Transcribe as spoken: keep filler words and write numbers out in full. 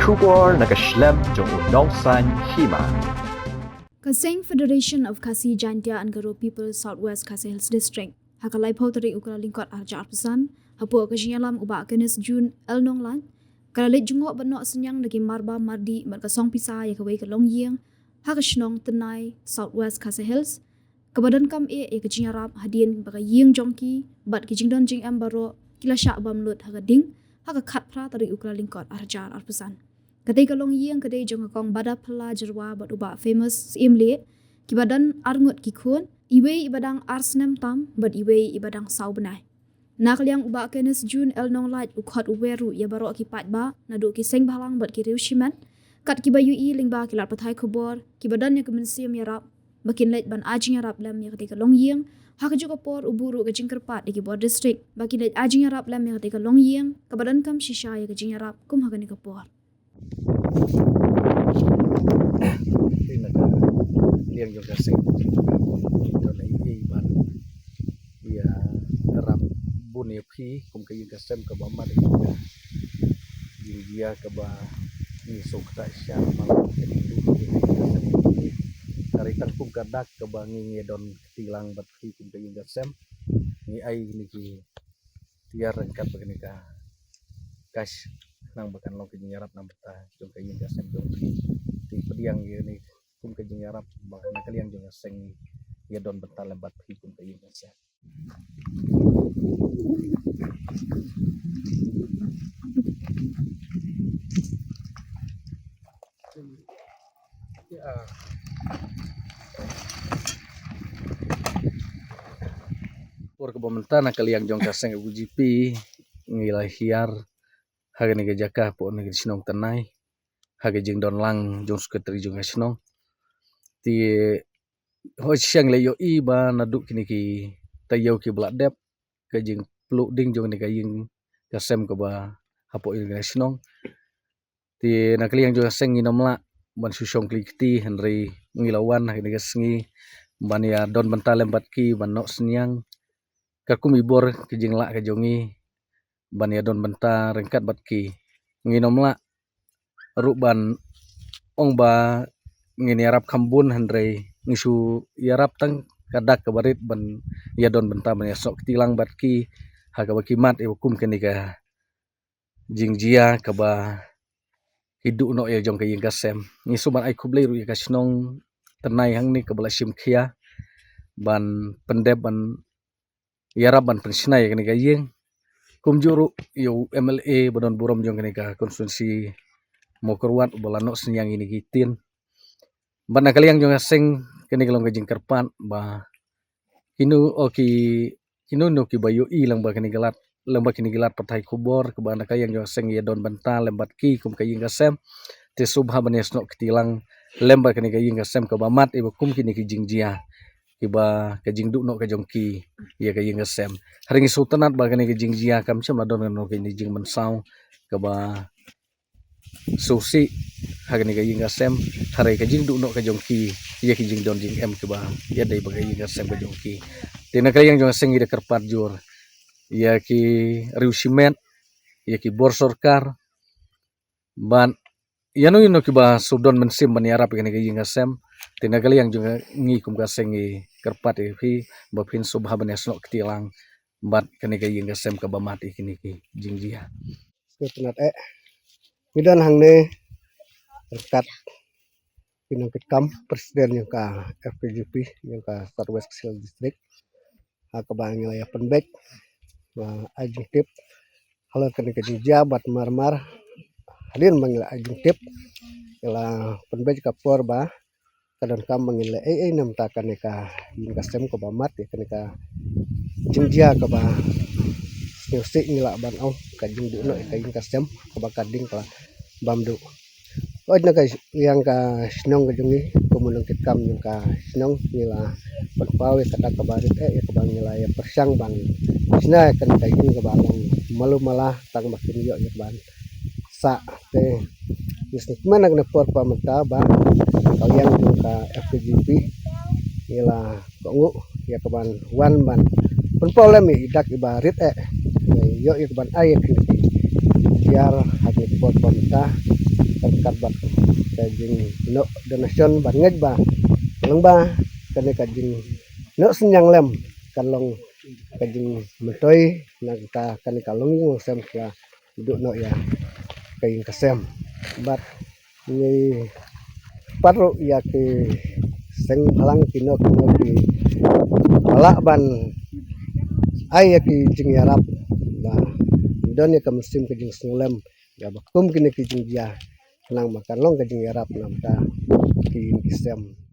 Khubor na ka shlem jong u nongsaiñ hima. Ka Seng Federation of Khasi Jaintia and Garo People South West Khasi Hills District ha ka laiphew tarik u Kyllalyngkot arhajar arphew san, hapoh ka jingïalam u Bah Kenneth June L Nonglait, ka la leit jngoh bad noh synñiang da ki marbam mardih bad ka song pisa ïa kawei ka longïing ha ka shnong Tnai, South West Khasi Hills, kaba donkam eh ïa ka jingïarap hadien ba ka ïing jong ki bad ki jingdon jingem baroh ki la shah bam lut ha ka ding ha ka khatphra tarik u Kyllalyngkot arhajar arphew san. Katei ka longïing ka dei jong ka Kong Bada Phylla Jyrwa bad u Bah Famous Syiemlieh, kiba don arngut ki khun, iwei iba dang ar snem tam bad iwei iba dang saw bnai. Na ka liang u Bah Kenneth June L Nonglait u khot u wer ruh ïa baroh ki paidbah naduh ki seng bhalang bad ki riew shimet, kat kiba ïohi lyngba ki lad pathai khubor kiba don ïa ka mynsiem ïarap ba kin leit ban ai jingïarap lem ïa katei ka longïing. Ha kajuh ka por u buh ruh ka jingkyrpad ïa ki bor district ba kin leit ai jingïarap lem ïa katei ka longïing kaba donkam shisha ïa ka jingïarap kum ha kane ka por. Te na ka liang jong ka seng, to na i ban ïarap bun ïa phi kum ka ïing ka sem kaba mat ïa ka jingjia kaba ngi sngewthuh sha ma la ka ding du ka ïing ka sem. Ka ri tang kum ka dak kaba ngi ngi don kti lang bad phi kum ka ïing ka sem. Ngi ai ni ki tiar ryngkat bad kane ka cash, nang ba kan long ka jingïarap nang bynta jong ka ïing ka sem jong phi. Te pdiang ïa ni kum ka jingïarap ba na ka liang jong ka seng ïa don bynta lem bad phi kum ka ïing ka sem. Por kaba mynta na ka liang jong ka seng F K G P ngi la hiar ha kane ka jaka hapoh ne ka shnong Tnai ha ka jingdon lang jong secretary jong ka shnong. Te hoi shisha ngi la ïohi ba naduh kine ki taïew kiba la dep ka jingpluh ding jong kane ka ïing ka sem kaba hapoh ïing ka shnong. Te na ka liang jong ka seng ngin ym lah ban shu shong kli kti hynrei ngi la wan ha kane ka sngi ban ïa don bynta lem bad ki ban noh synñiang. Ka kum i bor ka jinglah ka jong ngi ban ïa don bynta ryngkat bad ki. Ngin ym lah ruh ban ong ba ngin ïarap kham bun hynrei ngi shu ïarap tang ka dak kaba rit ban ïa don bynta ban ïa snoh kti lang bad ki ha kaba ki mad ïa kum kane ka jingjia kaba ki duh noh ïa jong ka ïing ka sem. Ngi shu ban ai khublei ruh ïa ka shnong Tnai hangne kaba la shim khia ban pyndep ban ïarap ban pynshna ïa kane ka ïing. Kumjuh ruh ïa u M L A ba don burom jong kane ka constituency Mawkyrwat ba la noh synñiang ïa kine ki ktien. Bad na ka liang jong ka seng kane ka long ka jingkyrpad ba kino o ki kino no kiba ïohi lyngba kine ki lad lyngba kine ki lad pathai khubor kaba na ka liang jong ka seng ïa don bynta lem bad ki kum ka ïing ka sem. Te sngewbha ban ïa snoh kti lang lem bad kane ka ïing ka sem kaba mad ïa ba kum kine ki jingjia kiba ka jingduh noh ka jong ki ïa ka ïing ka sem. Hynrei ngi sngewtynnat ba kane ka jingjia kam shym la don kano kane jingmynsaw kaba sngewsih ha kane ka ïing ka sem, hynrei ka jingduh noh ka jong ki ïa ki jingdon jingem kiba ïadei bad ka ïing ka sem ka jong ki. Te na ka liang jong ka seng ngi da kyrpad jur ïa ki riew shimet, ïa ki bor sorkar bad ïa no ïa no kiba shu don mynsiem ban ïarap ïa kane ka ïing ka sem. Te na ka liang jong ngi kum ka seng ngi kyrpad ïa phi ba phin sngewbha ban ïa snoh kti lang bad kane ka ïing ka sem kaba mad ïa kine ki jingjia. Sngewtynnat eh. Ngi don hangne ryngkat ki nongkitkam president jong ka F K G P jong ka South West Khasi Hills District. Ha kaba ngi la ïa pynbeit ba ai jingtip halor kane ka jingjia bad mar mar hadien ba ngi la ai jingtip ngi la pynbeit ka por ba ka donkam ba ngin leh ei ei namar kane ka ïing ka sem kaba mad ïa kane ka jingjia kaba sngewsih ngi lah ban ong ka jingduh noh ïa ka ïing ka sem kaba ka ding ka la bam duh. Oi na ka liang ka shnong ka jong ngi kum u nongkitkam jong ka shnong ngi la pynpaw ïa kata kaba rit eh ïa kaba ngi la ïa pyrshang ban shna ïa kane ka ïing kaba long malu mala tang ba kin ïoh ïa kaba sah te. Ngi sngewkmen na kane por kaba mynta ba ka liang jong ka F K G P ngi la kohnguh ïa kaban wan ban pynpaw lem ïa i dak iba rit eh ïoh ïa kaban ai ïa kine ki tiar ha kane por kaba mynta. ryngkat bad ka jingnoh donation ban ngeit ba lyngba kane ka jingnoh synñiang lem kan long ka jingmyntoi na ka kane ka longïing longsem ka la duh noh ïa ka ïing ka sem. Bad ngi pat ruh ïa ki seng bhalang kino kino kiba lah ban ai ïa ki jingïarap ba don ïa ka mynsiem ka jingsngewlem ïa ba kum kine ki jingjia khnang ba kan long ka jingïarap na bynta ki ïing ki sem.